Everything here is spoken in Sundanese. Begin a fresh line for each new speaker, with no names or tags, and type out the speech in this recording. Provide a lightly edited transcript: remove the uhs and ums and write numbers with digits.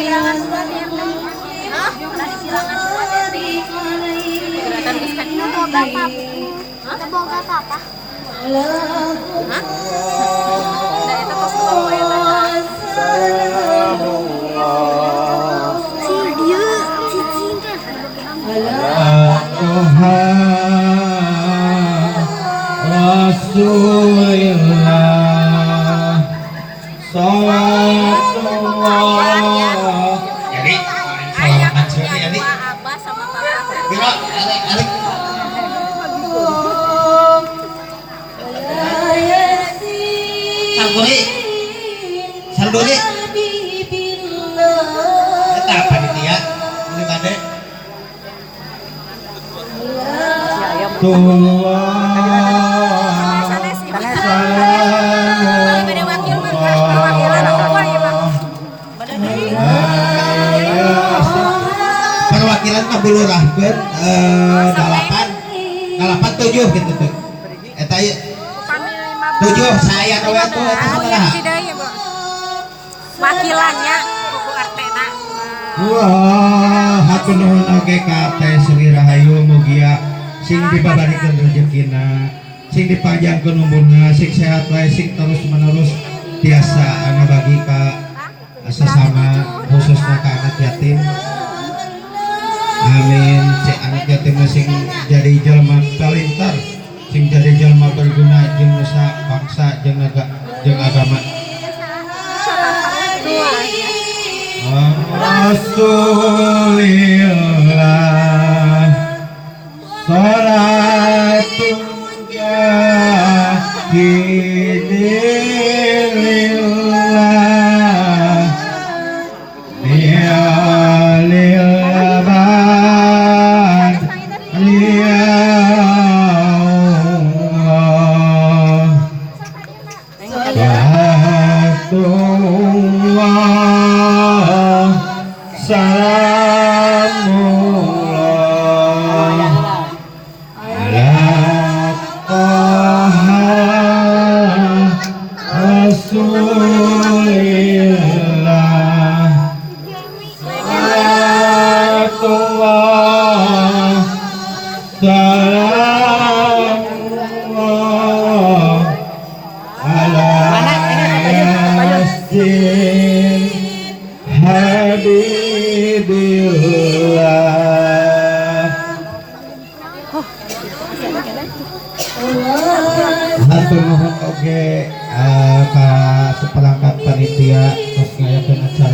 Disilangan surat ya. Hah? Disilangan surat ya.
Boga apa? Boga apa?
Hah? Da eta tos 2 poe tah.
Si dia, cicing kan.
Toha Rasulillah. Salatullah. Jadi
Ayah
salaman siapa ya, Li?
Abah sama papa.
Biro, Alik, Alik. Salduri. Salduri. Eta panitia ini bade. Tullah.
Sanes ieu. Kali bade wakil mah, perwakilan apa ieu mah? Bade deui.
Perwakilan mah bulurahkeun dalapan dalapan tujuh gitu tuh, eta ieu.
Upami 15.
Tujuh saya we tuh eta sabaraha?
Wakilannya buku RT na.
Wah, hatur nuhun oge ka Teh Sri Rahayu, mugia sing dibabarikeun rezekina, sing dipanjangkeun umurna, sing sehat wae, sing terus menerus tiasa ngabagi ka sesama, khususnya ka anak yatim. Amin. Cek anak yatim sing jadi jelma palintar, sing jadi jelma berguna jeung nusa bangsa jeung naga jeung agama. Rasulillah. Salatullah lillah Bi'alil abad Ya Allah. Salatullah salamullah ala Toha Rasulillah. Salatullah salamullah ala Yasin Habibillah. Hatur nuhun oge ka seperangkat panitia tos ngayakeun acara.